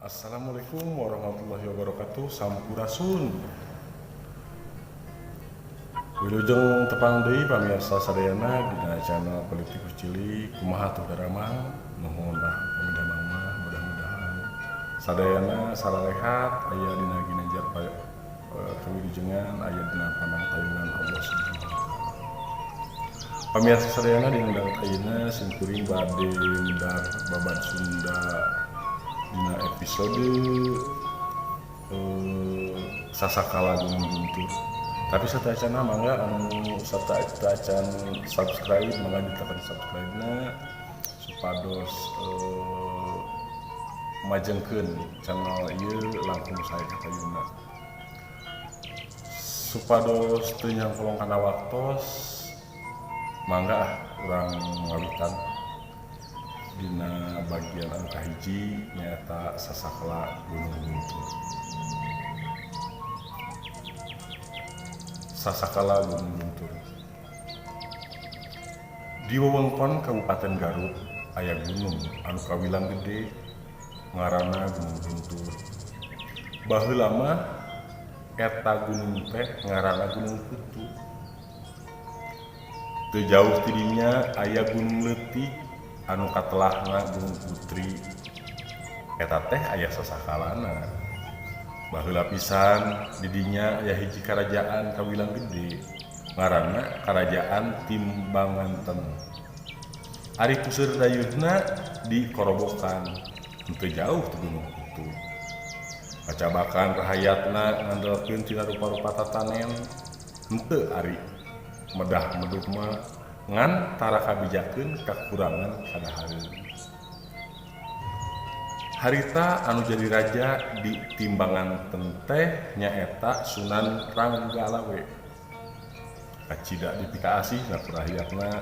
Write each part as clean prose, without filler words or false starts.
Assalamualaikum warahmatullahi wabarakatuh. Sampurasun. Wilujeng tepang deui pamirsa sadayana dina channel Politikus Cilik. Kumaha tuh daramang? Nuhun lah upami damang mah, mudah-mudahan sadayana sararehat, aya dina ginanjar kawilujengan, aya dina pamangtayungan Allah Subhanahu wa Taala. Pamirsa sadayana, dina danget ayeuna simkuring bade medar babad Sunda dina episode Sasakala Gunung Guntur. Tapi sateuacanna, mangga anu sateuacan subscribe, mangga ditekan subscribe na supados majengkeun channel ieu langkung sae kapayunna, supados teu nyangkolong kana waktos. Mangga ah, urang ngawitan dina bagian anu kahiji, nyaeta Sasakala Gunung Guntur. Sasakala Gunung Guntur. Di wewengkon Kabupaten Garut aya gunung anu kawilang gede, ngaranna Gunung Guntur. Baheula mah eta gunung teh ngaranna Gunung Kutu. Teu jauh ti dinya aya gunung leutik anu katelahna Gunung Putri. Eta teh aya sasakalana. Baheula pisan di dinya aya hiji karajaan kawilang gede, ngaranna Karajaan Timbanganten. Ari puseur dayeuhna di Korobokan, henteu jauh ti Gunung Kutu. Kacabakan rahayatna ngandelkeun tina rupa-rupa tatanen, henteu ari medah meduh mah ngan tara kabijakeun, kakurangan kadahareun. Harita anu jadi raja di Timbanganten teh nyaeta Sunan Ranggalawe. Kacida dipikaasih ku rahayatna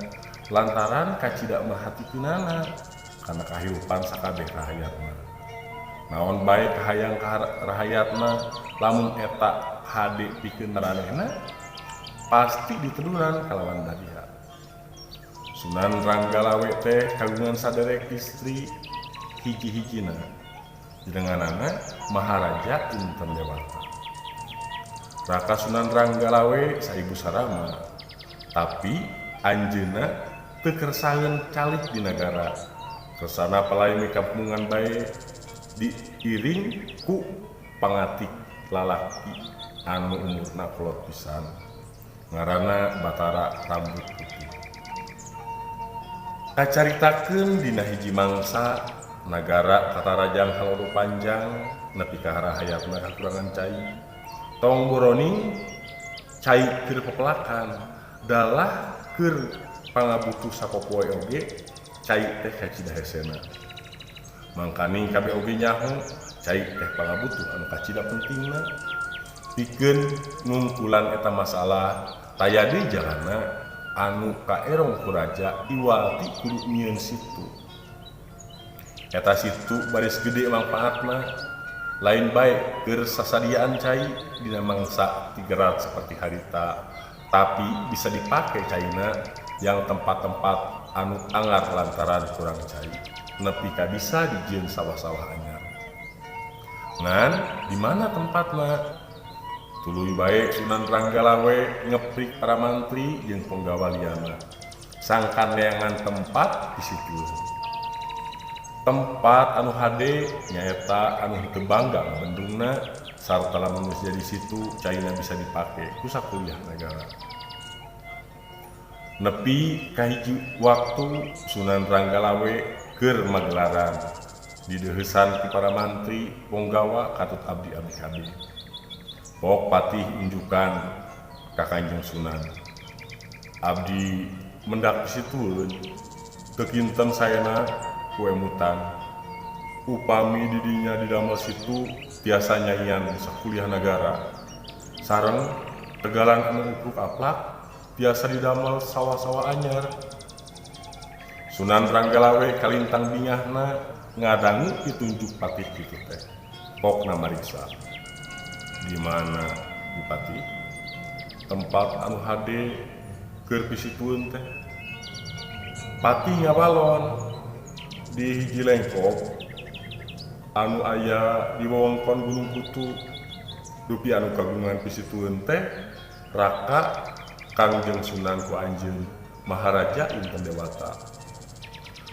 lantaran kacida merhatikeunana kana kahirupan sakabeh rahayatna. Naon bae kahayang ka rahayatna, lamun eta hade pikeun maranehna, pasti ditedunan kalawan dadiha. Sunan Ranggalawe teh kagungan saderek istri hiji-hijina, jenenganana Maharaja Inten Dewata. Raka Sunan Ranggalawe saibu sarama, tapi anjeunna teu kersaeun calik di nagara. Kersana palay mikampungan bae, diiring ku pangatik lalaki anu umurna kolot pisan, ngaranna Batara Rambut Putih. Kacaritakeun dina hiji mangsa nagara katarajang halodo panjang nepi ka rahayatna kakurangan cai. Tong boroning cai keur pepelakan, dalah keur pangabutuh sapopoe oge cai teh kacida hesena. Mangkaning kabeh oge nyaho cai teh pangabutuh anu kacida pentingna. Pikeun ngungkulan eta masalah, taya deui jalana anu kaerong ku raja iwal ti kudu nyieun situ. Eta situ baris gede mangpaatna, lain bae keur sasadiaan cai dina mangsa tigerat seperti harita, tapi bisa dipake caina jang tempat-tempat anu angar lantaran kurang cai, nepi ka bisa dijieun sawah-sawah anyar. Ngan di mana tempatna? Tuluy bae Sunan Ranggalawe ngeprik para mantri jeung penggawa liana sangkan neangan tempat di situ. Tempat anu hade nyaeta anu henteu bangga ngabendungna, sarta lamun geus jadi situ, caina bisa dipake ku sakuliah nagara. Nepi ka hiji waktu Sunan Ranggalawe keur magelaran, dideuheusan ku para mantri, ponggawa katut abdi-abdi kabeh. Pok patih unjukan ka Kanjeng Sunan. Abdi mendak pisitueun, teu kinten saena ku emutan. Upami didinya didamel situ, tiasa nyaian sakuliah nagara. Sareng tegalan anu upruk aplak tiasa didamel sawah-sawah anyar. Sunan Ranggalawe kalintang bingahna ngadangu pitunjuk patih kitu teh. Pokna mariksa. Di mana, Bupati? Tempat anu hade keur pisitueun teh. Patih ngabalon, di hiji lengkok. Anu aya di wewengkon Gunung Kutu. Dupi anu kagungan pisitueun teh Raka Kangjeng Sunan ku anjeun Maharaja Inten Dewata.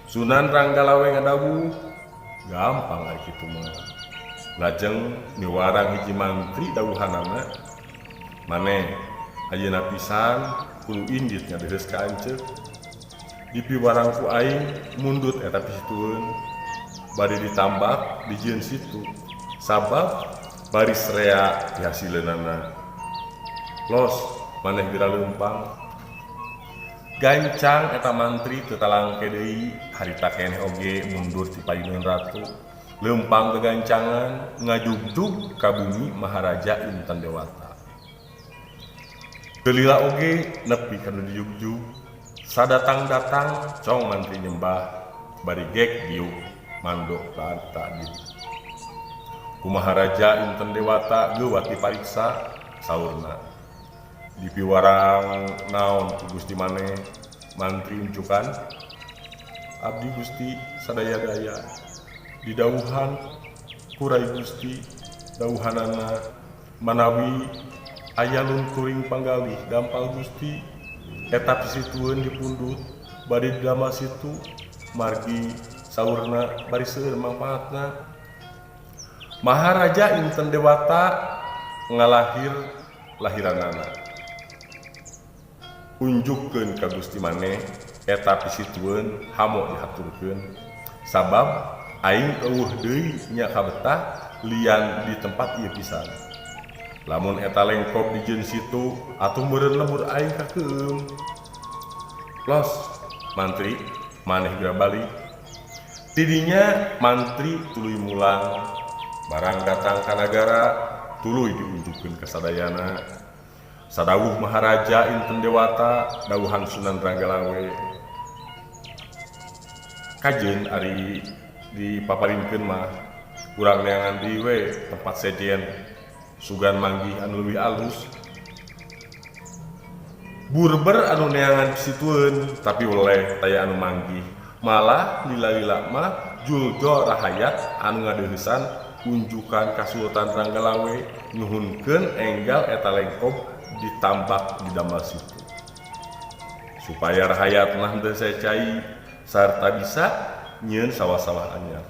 Sunan Ranggalawe ngadawuh, gampang ari kitu mah. Lajeng miwarang hiji mantri dawuhanana, maneh ayeuna pisan kudu indit ngadeheus ka anceuk. Dipiwarang ku aing mundut eta pisitueun bade ditambak dijieun situ sabab baris rea dihasileunana. Los maneh bira leumpang. Gancang eta mantri teu talangke deui harita keneh oge mundur ti payuneun ratu. Leumpang gegancangan ngajugjug ka bumi Maharaja Inten Dewata. Teu lila oge nepi ka nu dijugjug. Sadatang-datang cong mantri nyembah bari gek diuk mando ka diri. Ku Maharaja Inten Dewata geuwat dipariksa saurna. Dipiwarang naon ku Gusti maneh mantri unjukan? Abdi Gusti sadaya-daya didawuhan ku Rai Gusti dawuhanana manawi aya lunturing panggalih dampal Gusti eta pisitueun dipundut bade didamel situ margi saurna bari seueur mangpaatna. Maharaja Inten Dewata ngalahir lahiranana. Unjukkeun ka Gusti maneh eta pisitueun hamo dihaturkeun sabab aing eueuh deui nya kabetah lian di tempat ieu pisan. Lamun eta lengkob dijieun situ atuh meureun lembur aing kakeueum. Los mantri maneh geura balik. Tidinya mantri tuluy mulang barang datang ka nagara tuluy diunjukkeun ka sadayana. Sadawuh Maharaja Inten Dewata dawuhan Sunan Ranggalawe. Kajeun ari dipaparinkeun mah urang neangan deui we tempat sejen sugan manggih anu leuwih alus. Burber anu neangan pisitueun tapi weleh taya anu manggih. Malah lila-lila mah juljol rahayat anu ngadeuheusan unjukan ka Sultan Ranggalawe nyuhunkeun enggal eta lengkob ditambak di damel situ. Supaya rahayat mah henteu cai sarta bisa nyieun sawah-sawah anyar.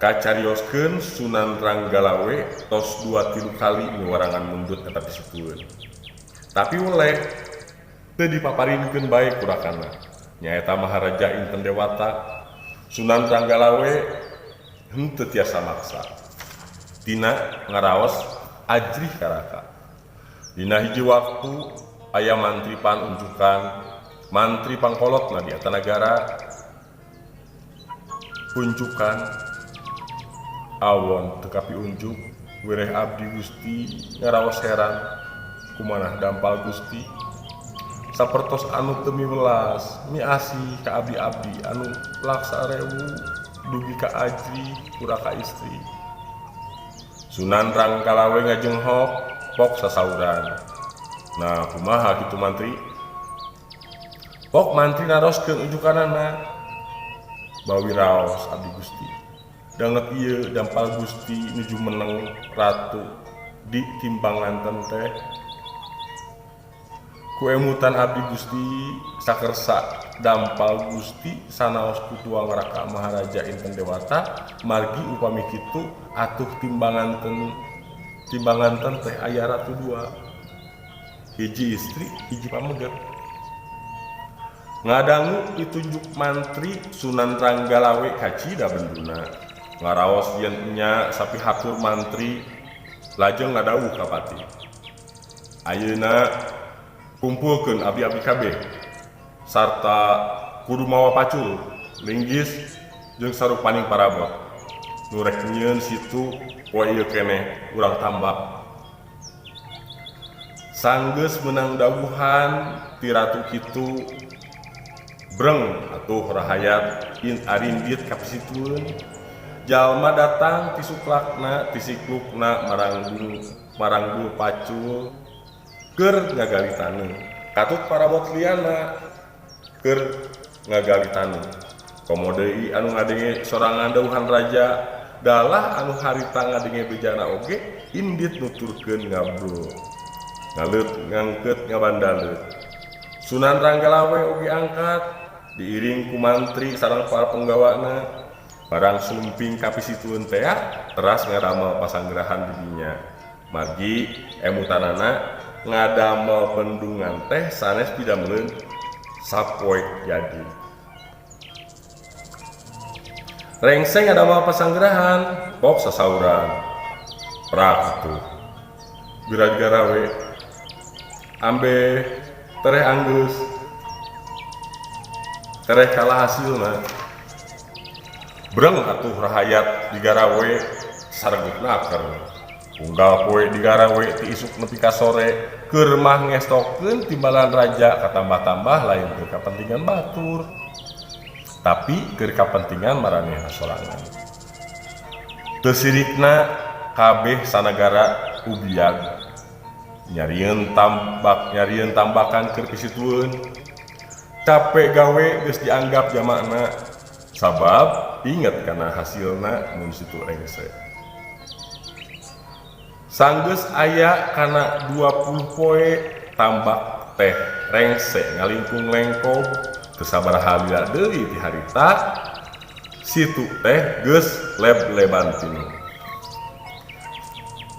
Kacarioskeun Sunan Ranggalawe tos 2-3 kali miwarangan mundut eta pisitueun. Tapi weleh teu dipaparinkeun bae kurakana. Nyaeta Maharaja Inten Dewata Sunan Ranggalawe henteu tiasa maksa. Tina ngaraos ajrih karaka. Dina hiji waktu aya mantri panunjukan mantri pangkolotna di eta nagara unjukan awon teu kapiunjuk wireh abdi Gusti ngaraos heran kumanah dampal Gusti sapertos anu teu miwelas miasih ka abdi-abdi anu laksa rewu dugi ka ajrih kuraka istri. Sunan Ranggalawe ngajenghok pok sasauran. Nah kumaha kitu mantri? Pok mantri naroskeun unjukanana. Bawi raos abdi Gusti. Danget ieu dampal Gusti nuju meneng ratu di timbangan teh. Ku emutan abdi Gusti sakersa dampal Gusti sanaos ku tuang Raka Maharaja Inten Dewata margi upami kitu atuh timbangan teh aya ratu dua. Hiji istri, hiji pameget. Ngadangu ditunjuk mantri Sunan Ranggalawe kacida benduna. Ngaraos yen nya sapi hatur mantri lajeng ngadawuh ka pati. Ayeuna kumpulkeun abdi-abdi kabeh sarta kudu mawa pacul, linggis jeung sarupaning parabot. Nu rek nyieun situ poe ieu keneh urang tambak. Sanggeus meunang dawuhan ti ratu kitu breng atuh rahayat in arindit ka pisitueun. Jalma datang ti suklakna ti siklukna maranggul pacul keur ngagali taneuh. Katut parabot liana keur ngagali taneuh. Komo deui anu ngadenge sorangan dawuhan raja, dalah anu harita ngadenge bejana oge indit nuturkeun ngabrul. Ngaleut ngangkeut ngabandaleut. Sunan Ranggalawe oge angkat diiring ku mantri sareng para penggawana. Barang sumping ka pisitueun tea teras ngaramel pasanggerahan di dinya. Margi emutanana ngadamel bendungan teh sanes pidameleun sapoek jadi. Rengse ngadamel pasanggerahan pok sasauran. Prak atuh. Geura garawe. Ambe tereh anggeus. Tereh kalah hasilna. Breng atuh rahayat digarawe saregutna aker. Unggal poe digarawe ti isuk nepi ka sore keur mah ngestokeun timbalan raja katambah-tambah lain keur kapentingan batur. Tapi keur kapentingan maranehna sorangan. Teu sirikna kabeh sanagara ubiag. Nyarieun tambak nyarieun tambakan keur pisitueun. Cape gawe geus dianggap jamakna sabab inget kana hasilna mun situ rengse. Sanggeus aya kana 20 poe tambak teh rengse ngalingkung lengkob teu sabaraha lila deui ti harita situ teh geus leb-leban pinuh.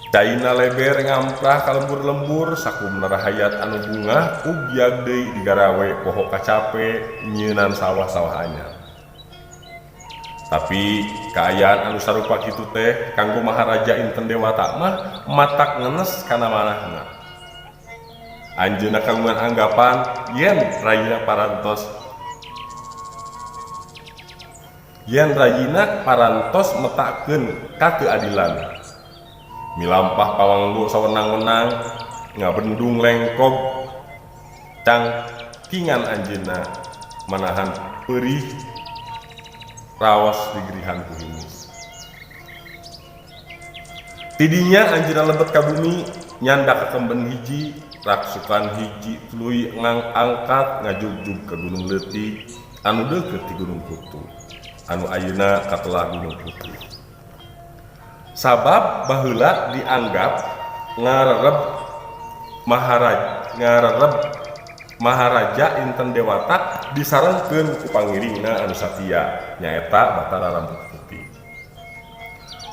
Caina leber ngamprah ka lembur-lembur sakumna rahayat anu bungah ubyag deui digarawe poho kacape nyieunnan sawah-sawah anyar. Tapi kaayaan anu sarupa kitu teh kanggo Maharaja Inten Dewata mah matak ngenes kana manahna. Anjeunna kagungan anggapan yen rayina parantos yen rayina parantos metakeun kateadilan. Milampah pawanggo sawenang-wenang ngabendung lengkog cangkingan anjeunna manahan peurih raos digerihan ku himus. Tidinya anjeunna lebet ka bumi nyandak kakemben hiji raksukan hiji tuluy ngang angkat ngajugjug ka Gunung Leutik anu deukeut ti Gunung Kutu anu ayeuna katelah Gunung Kutu. Sabab baheula dianggap ngarereb ngarereb Maharaja Inten Dewata disarengkeun ku pangiringna anu satia nyaeta Batara Rambut Putih.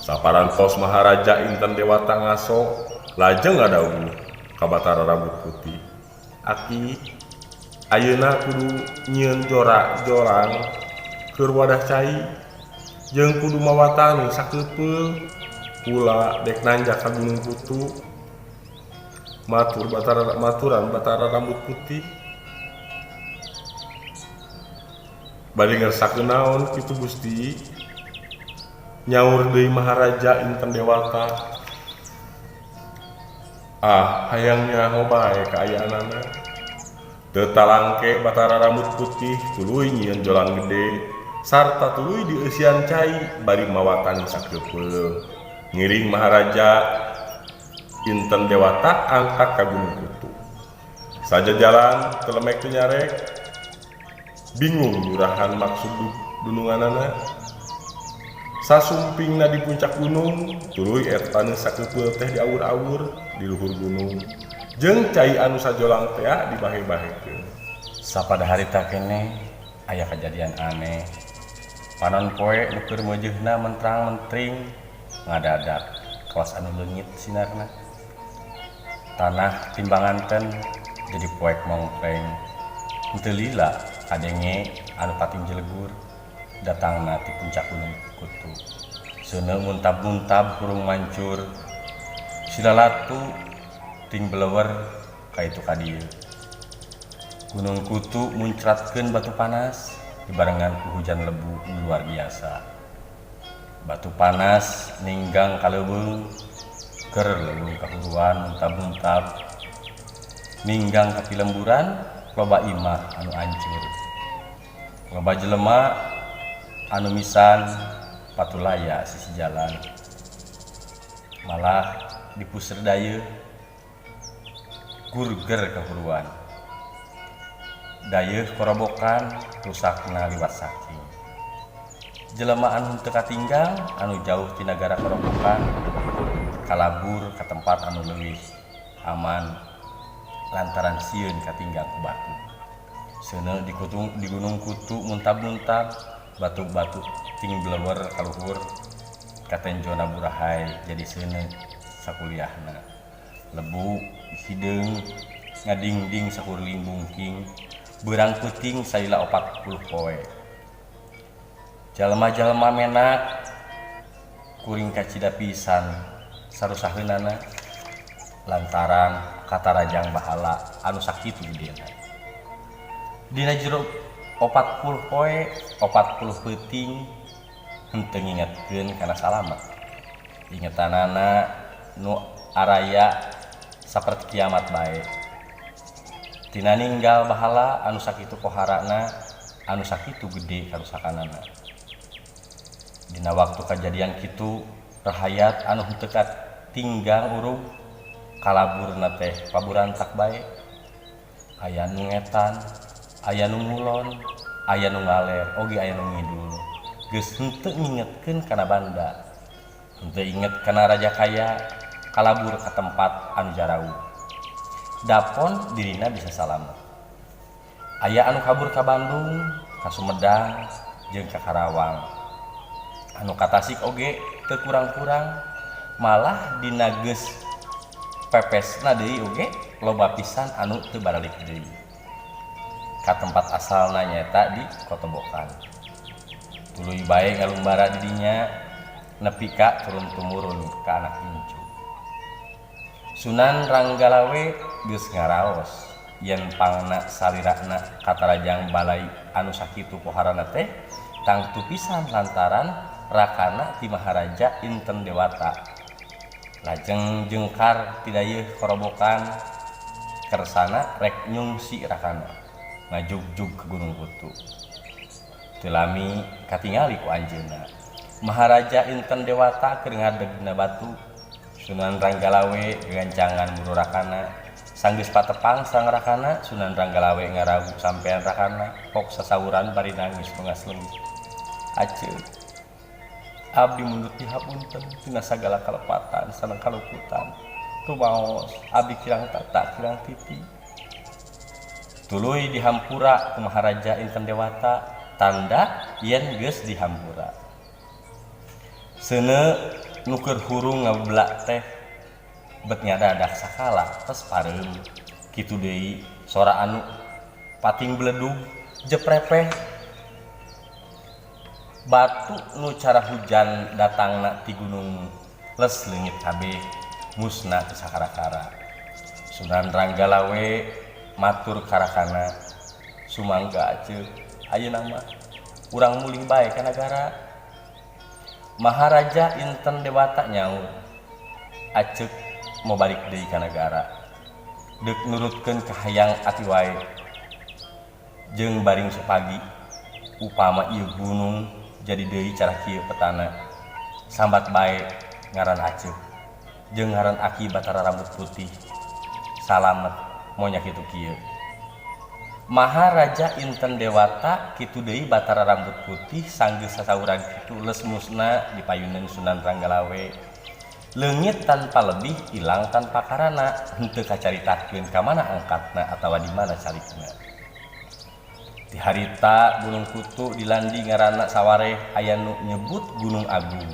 Saparantos Maharaja Inten Dewata ngaso lajeng ngadawuh ka Batara Rambut Putih. Aki ayeuna kudu nyieun jora jorang keur wadah cai jeung kudu mawa tanu sakeupeuh kula dek nanjak ka Gunung Kutu. Matur Batara maturan Batara Rambut Putih. Bade ngersakeun naon kitu Gusti? Nyaur deui Maharaja Inten Dewata. Ah, hayang nyaho bae kaayaanana. Teu talangke Batara Rambut Putih tuluy nyieun jolang gede sarta tuluy dieusian cai bari mawa tani sakeupeuh. Ngiring Maharaja Inten Dewata angkat ka Gunung Kutu. Saja jalan telemek teu nyarek. Bingung nyurahan maksud dununganana. Sasumpingna di puncak gunung, tuluy eta taneuh sakeupeuh teh diawur-awur di luhur gunung. Jeung cai anu sajolang tea dibahe-bahekeun. Sapada harita keneh aya kajadian aneh. Panon poe nu keur meujeuhna mentrang-mentring ngadadak kawas anu leungit sinarna. Tanah timbanganten jadi poek mongpleng. Henteu lila kadenge anu pating jelegur datangna ti puncak Gunung Kutu. Seuneu muntab-muntab hurung mancur. Silalatu ting belewer ka itu ka dieu. Gunung Kutu muncratkeun batu panas dibarengan ku hujan lebu nu luar biasa. Batu panas ninggang ka leuweung keur leuweung kahuruan muntab-muntab. Ninggang ka pilemburan loba imah anu ancur. Loba jelema anu misan patulaya sisi jalan. Malah dipuser dayeuh gurger kahuruan. Dayeuh korobokan rusakna liwat saking. Jelema anu henteu katinggang anu jauh ti nagara korobokan kalabur ka tempat anu leuwih aman lantaran sieun katinggang ku batu. Seuneu di kutung di Gunung Kutu muntab-muntab, batu-batu ting blewer kaluhur katenjona burahay jadi seuneu sakuliahna. Lebu hideung ngadingding sakuriling bungking beurang peuting salila 40 poe. Jalma-jalma menak kuring kacida pisan sarusaheunana lantaran katarajang bahala anu sakitu gedena. Dina jero 40 poe 40 peuting henteu ngingetkeun kana salamet. Ingetanana nu araya saperti kiamat bae. Tina ninggal bahala anu sakitu poharana anu sakitu gede karusakanana. Dina waktu kajadian kitu rahayat anu henteu katinggang urug kalaburna teh paburantak bae. Aya nu ngetan, aya nu ngulon, aya nu ngaler, oge aya nu ngidul. Geus henteu ngingetkeun kana banda. Henteu inget kana raja kaya kalabur ka tempat anu jarauh. Dapon dirina bisa salamet. Aya anu kabur ka Bandung, ka Sumedang, jeung ka Karawang. Anu ka Tasik oge teu kurang-kurang, malah dina geus pepesna deui oge loba pisan anu teu baralik deui. Ka tempat asalna nyaeta di Kotobokan. Tuluy bae ngalumbara di dinya nepi ka turun tumurun ka anak incu. Sunan Ranggalawe geus ngaraos yen pangna salirana katarajang balai anu sakitu poharana teh tangtu pisan lantaran rakana ti Maharaja Inten Dewata. Lajeng jengkar ti dayeuh korobokan kersana rek nyungsi rakana ngajugjug ke Gunung Kutu. Teu lami katingali ku anjeunna. Maharaja Inten Dewata keur ngadeg dina batu. Sunan Ranggalawe gagancangan muru rakana. Sanggeus patepang sang rakana, Sunan Ranggalawe ngaragu sampean rakana, pok sasauran bari nangis bengas leungit. Aceuk, abdi mundut dihapunten tina sagala kalepatan sareng kaluputan. Rumaos abdi kirang tata kirang titi. Tuluy dihampura ku Maharaja Inten Dewata, tanda yen geus dihampura. Seuneu nu keur hurung ngabebelak teh bet ngadadak sakala tos pareum. Kitu deui sora anu pating beledug jeprepeh. Batu nu cara hujan datangna ti gunung les leungit kabeh musna teu sakara-kara. Sunan Ranggalawe matur ka rakana, sumangga aceuk ayeuna mah urang mulih bae ka nagara. Maharaja Inten Dewata nyaur, aceuk mau balik deui ka nagara. Deuk nurutkeun kahayang ati wae jeung baring supagi upama ieu gunung jadi deui cara kieu petana. Sambat bae ngaran aceuk jeung ngaran aki Batara Rambut Putih. Salamet monya kitu kieu. Maharaja Inten Dewata kitu deui Batara Rambut Putih sanggeus sasauran kitu les musna dipayuneun Sunan Ranggalawe. Leungit tanpa lebih ilang tanpa karana henteu kacaritakeun ka mana angkatna atawa di mana calikna. Ti harita Gunung Kutu dilandi ngaranna sawareh aya nu nyebut Gunung Agung.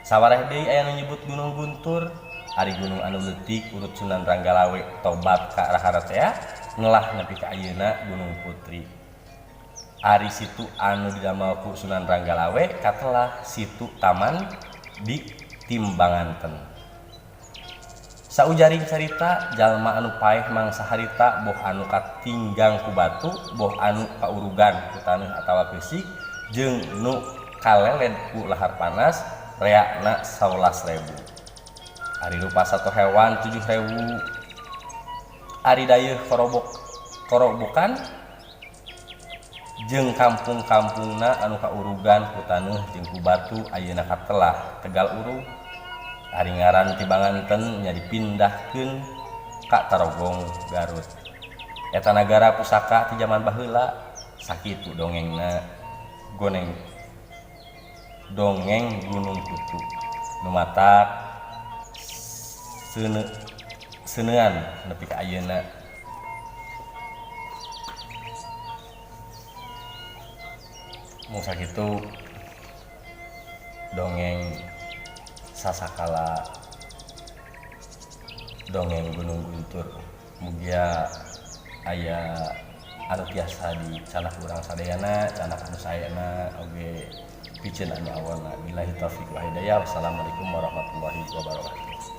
Sawareh deui aya nu nyebut Gunung Guntur. Ari gunung anu leutik urut Sunan Ranggalawe tobat ka rahara tea ngelah nepi ka ayeuna Gunung Putri. Ari situ anu didamel ku Sunan Ranggalawe katelah situ taman di Timbanganten. Saujaring carita jalma anu paeh mangsa harita boh anu katinggang ku batu, boh anu kaurugan ku taneuh atawa keusik jeung nu kaleled ku lahar panas reakna 11.000. Ari rupa sato hewan 7.000. Ari dayeuh korobokan jeung kampung-kampungna anu kaurugan ku taneuh jeung ku batu ayeuna katelah Tegal Urug. Ari ngaran ti Banganten nya dipindahkeun ka Tarogong Garut. Eta nagara pusaka ti jaman baheula sakitu dongengna goneng. Dongeng Gunung Kutu nu matak seuneu seuneuan nepi ka ayeuna. Mung sakitu dongeng sasakala dongeng Gunung Guntur, mugia aya anu tiasa dicandak urang sadayana, candak anu saena oge piceun anu awalna. Billahi taufiq wal hidayah, wassalamualaikum warahmatullahi wabarakatuh.